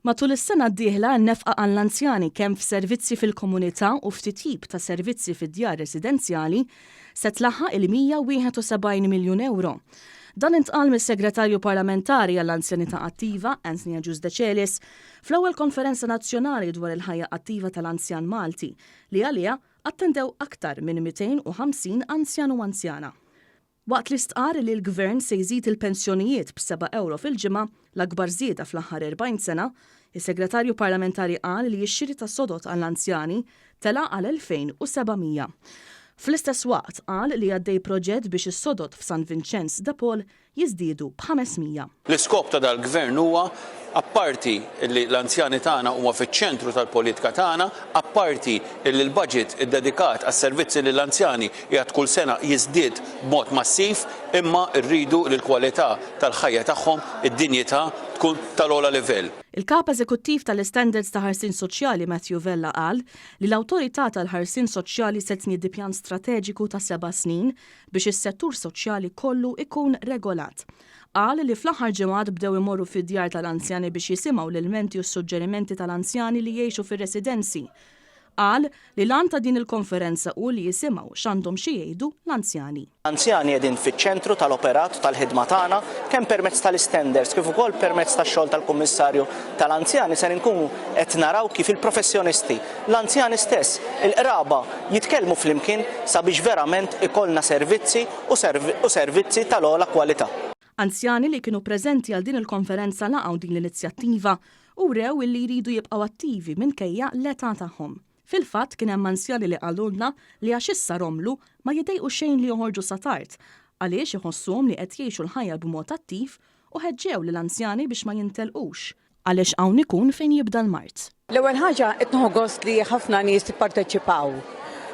Matul is-sena d-dieħla n-nefqa għall-anzjani kemm f'servizzi fil-komunità u f'titjib ta' servizzi fid-djar residenzjali se tlaħħaq il-171 miljun ewro. Dan intqal mis-Segretarju Parlamentari għall-Anzjanità Attiva, Anthony Agius Decelis, fl-ewwel konferenza nazzjonali dwar il-ħajja attiva tal-anzjan Malti li għaliha attendew aktar minn 250 anzjan u anzjana. Waqt li stqarr li l-Gvern se jżid il-pensjonijiet b'seba' ewro fil-ġimgħa, l-akbar żieda fl-aħħar 40 sena, is-Segretarju Parlamentari qal li x-xiri ta' sodod għall-anzjani tela' għal 2,700. Fl-istess waqt qal li għaddej proġett biex is-sodod f'San Vinċenz de Paul jiżdiedu b'500. L-iskop ta' dal-Gvern huwa, apparti li l-anzjani tagħna huma fiċ-ċentru tal-politika tagħna, apparti li l-budget iddedikat għas-servizzi lill-anzjani qiegħed kull sena jiżdied b'mod massiv, imma rridu li l-kwalità tal-ħajja tagħhom, id-dinjità, tkun tal-ogħla livell. Il-Kap Eżekuttiv tal-Istandards ta' Ħarsien Soċjali Matthew Vella qal li l-Awtorità tal-Ħarsien Soċjali se tniedi pjan strateġiku ta' seba' snin biex is-settur soċjali kollu jkun regolat. Qal li fl-aħħar ġimgħat bdew imorru fid-djar tal-anzjani biex jisimgħu l-ilmenti u s-suġġerimenti tal-anzjani li jgħixu fir-residenzi. Qal li l-għan ta' din il-konferenza hu li jisimgħu x'għandhom xi jgħidu l-anzjani. L-anzjani qegħdin fiċ-ċentru tal-operat u tal-ħidma tagħna, kemm permezz tal-istandards kif ukoll permezz tax-xogħol tal-Kummissarju tal-Anzjani ser inkunu qed naraw kif il-professjonisti, l-anzjani stess, il-qraba jitkellmu flimkien sabiex verament ikollna servizzi u servizzi tal-ogħla kwalità. Anzjani li kienu preżenti għal din il-konferenza laqgħu din l-inizjattiva u wrew illi jridu jibqgħu attivi minkejja l-età tagħhom. Fil-fatt kien hemm anzjani li qalulna li għax issa romlu ma jiddejqu xejn li joħorġu sa tard għaliex iħossuhom li qed jgħixu l-ħajja b'mod attiv u ħeġġew lill-anzjani biex ma jintelqux għaliex hawn ikun fejn jibda l-mard. L-ewwel ħaġa qed nieħu gost li ħafna nies ipparteċipaw.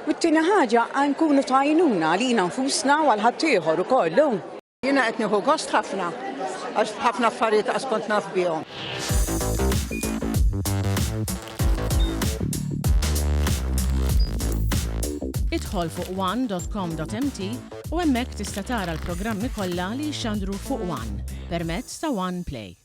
U t-tieni ħaġa nkunu ta' għajnuna għalina nfusna u għal ħaddieħor ukoll. Jiena qed nieħu gost ħafna għax ħafna affarijiet qas kont naf bihom. Idħol fuq one.com.mt u hemmhekk tista' tara l-programmi kollha li jixxandru fuq One permezz ta' One Play.